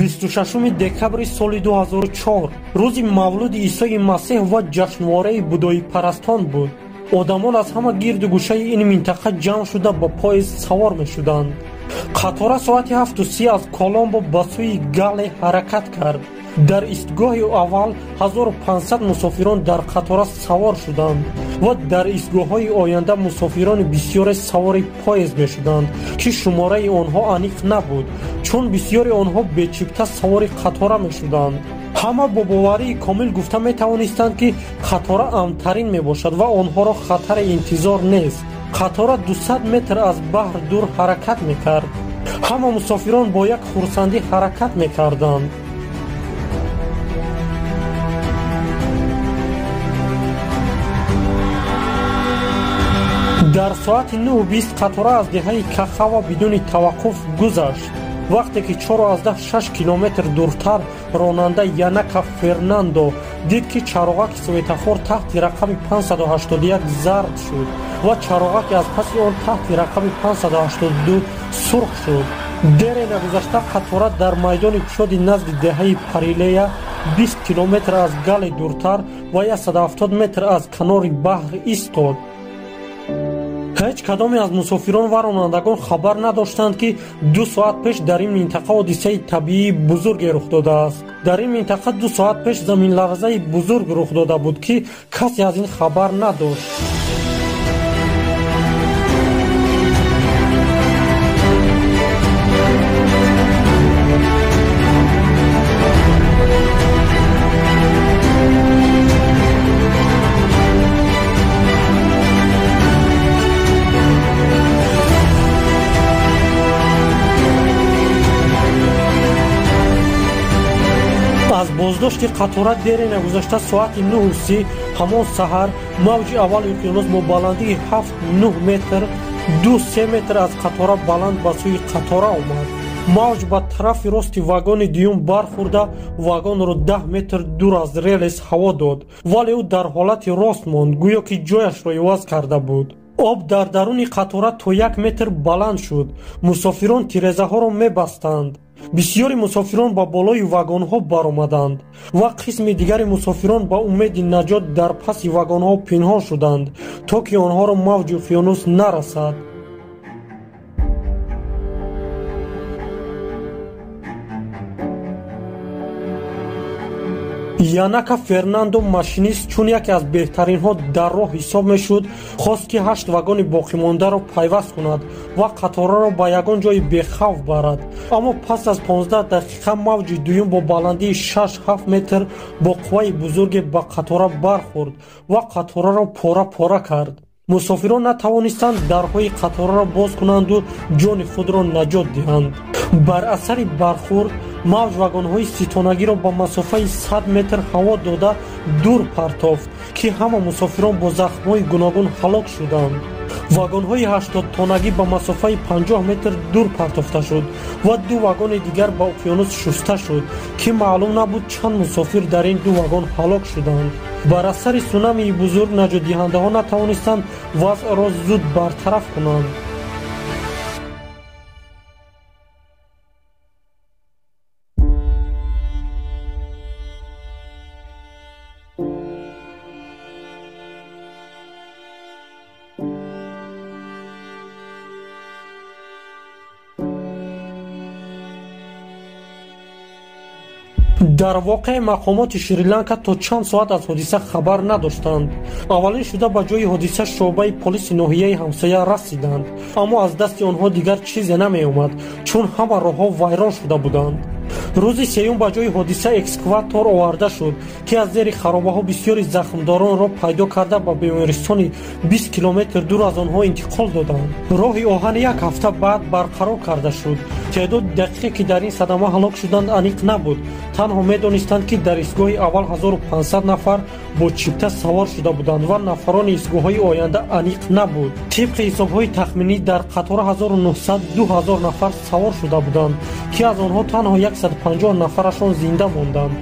26 декабри соли 2004 рӯзи мавлуди Исои Масеҳ ва ҷашнвораи будоипарастон буд. Одамон аз ҳама гирду гӯшаи ин минтақа ҷамъ шуда ба поезд савор мешуданд. Қатора соати 7:30 аз Коломбо ба сӯи Галле ҳаракат кард. Дар истгоҳи аввал 1500 мусофирон дар қатора савор шуданд ва дар истгоҳҳои оянда мусофирони бисёре савори поезд мешуданд, ки шумораи онҳо аниқ набуд, чун бисёри онҳо бечипта савори қатора мешуданд. Ҳама бо боварии комил гуфта метавонистанд, ки қатора амнтарин мебошад ва онҳоро хатари интизор нест. Қатора 200 метр аз баҳр дур ҳаракат мекард. Ҳама мусофирон бо як хурсандӣ ҳаракат мекарданд. Дар соати 9:20 қатора аз деҳаи Кахава бидуни таваққуф гузашт. Вақте ки 4,6 километр дуртар ронанда Янака Фернандо дид, ки чароғаки светофор таҳти рақами 581 зард шуд ва чароғаки аз паси он таҳти рақами 582 сурх шуд. Дере нагузашта қатора дар майдони кушоди назди деҳаи Парилея 20 километр аз Гале дуртар ва 170 метр аз канори баҳр истод. Ҳеҷ кадоме аз мусофирон ва ронандагон хабар надоштанд, ки 2 соат пеш дар ин минтақа ҳодисаи табиии бузурге рух додааст. Дар ин минтақа 2 соат пеш заминларзаи бузург рух дода буд, ки касе аз ин хабар надошт. Аз боздошти қатора дере нагузашта соати 9:30 ҳамон саҳар мавҷи аввали уқёнус бо баландии 7-9 метр 2-3 метр аз қатора баланд ба сӯи қатора омад. Мавҷ ба тарафи рости вагони дуюм бархӯрда вагонро 10 метр дур аз релес ҳаво дод, вале ӯ дар ҳолати рост монд, гӯё ки ҷояшро иваз карда буд. Об дар даруни қатора то 1 метр баланд шуд. Мусофирон тирезаҳоро мебастанд. Бисёри мусофирон ба болои вагонҳо баромаданд ва қисми дигари мусофирон ба умеди наҷот дар паси вагонҳо пинҳон шуданд, то ки онҳоро мавҷи уқёнус нарасад. Янака Фернандо машинист, чун яке аз беҳтаринҳо дар роҳ ҳисоб мешуд, хост, ки 8 вагони боқимондаро пайваст кунад ва қатораро ба ягон ҷои бехавф барад. Аммо пас аз 15 дақиқа мавҷи дуюм бо баландии 6-7 метр бо қувваи бузурге ба қатора бархӯрд ва қатораро пора-пора кард. Мусофирон натавонистанд дарҳои қатораро боз кунанду ҷони худро наҷот диҳанд. Бар асари бархӯрд мавҷ вагонҳои ситонагиро ба масофаи 100 метр ҳаво дода дур партофт, ки ҳама мусофирон бо захмҳои гуногун ҳалок шуданд. Вагонҳои 80-тонагӣ ба масофаи 50 метр дур партофта шуд ва 2 вагони дигар ба уқёнус шуста шуд, ки маълум набуд чанд мусофир дар ин 2 вагон ҳалок шуданд. Бар асари сунамии бузург наҷотдиҳандаҳо натавонистанд вазъро зуд бартараф кунанд. Дар воқеъ мақомоти Шри-Ланка то чанд соат аз ҳодиса хабар надоштанд. Аввалин шуда ба ҷои ҳодиса шӯъбаи полиси ноҳияи ҳамсоя расиданд, аммо аз дасти онҳо дигар чизе намеомад, чун ҳама роҳҳо вайрон шуда буданд. Рӯзи сеюм ба ҷои ҳодиса экскаватор оварда шуд, ки аз зери харобаҳо бисёри захмдоронро пайдо карда ба бемористони 20 километр дур аз онҳо интиқол доданд. Роҳи оҳан як ҳафта баъд барқарор карда шуд. Теъдоди дақиқе, ки дар ин садама ҳалок шуданд, аниқ набуд. Танҳо медонистанд, ки дар истгоҳи аввал 1500 нафар бо чипта савор шуда буданд ва нафарони истгоҳҳои оянда аниқ набуд. Тибқи ҳисобҳои тахминӣ дар қатора 1900-2000 нафар савор шуда буданд, ки аз онҳо танҳо 150 нафарашон зинда монданд.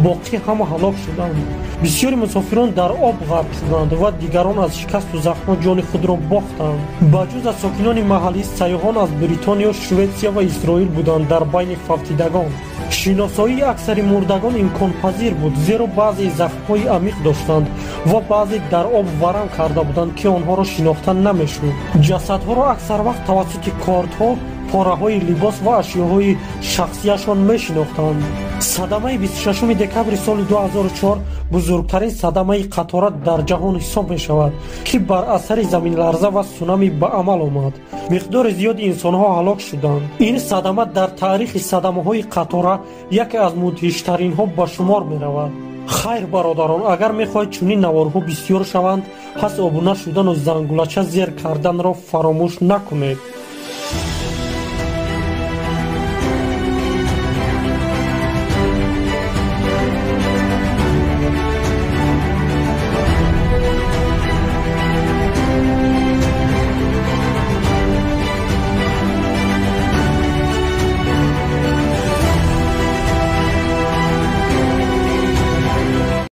Боқӣ ҳама ҳалок шуданд. Бисёри мусофирон дар об ғарқ шуданд ва дигарон аз шикасту захмҳо ҷони худро бохтанд. Ба ҷуз аз сокинони маҳаллӣ, сайёҳон аз Бритониё, Шветсия ва Исроил буданд дар байни фавтидагон. Шиносоии аксари мурдагон имконпазир буд, зеро баъзе захмҳои амиқ доштанд ва баъзе дар об варам карда буданд, ки онҳоро шинохта намешуд. Ҷасадҳоро аксар вақт тавассути кордҳо, пораҳои либос ва ашёҳои шахсияшон мешинохтанд. Садамаи 26 декабри соли 2004 бузургтарин садамаи қатора дар ҷаҳон ҳисоб мешавад, ки бар асари заминларза ва сунами ба амал омад. Миқдори зиёди инсонҳо ҳалок шуданд. Ин садама дар таърихи садамаҳои қатора яке аз мудҳиштаринҳо ба шумор меравад. Хайр, бародарон, агар мехоҳед чунин наворҳо бисёр шаванд, пас обуна шудану зангулача зер карданро фаромӯш накунед.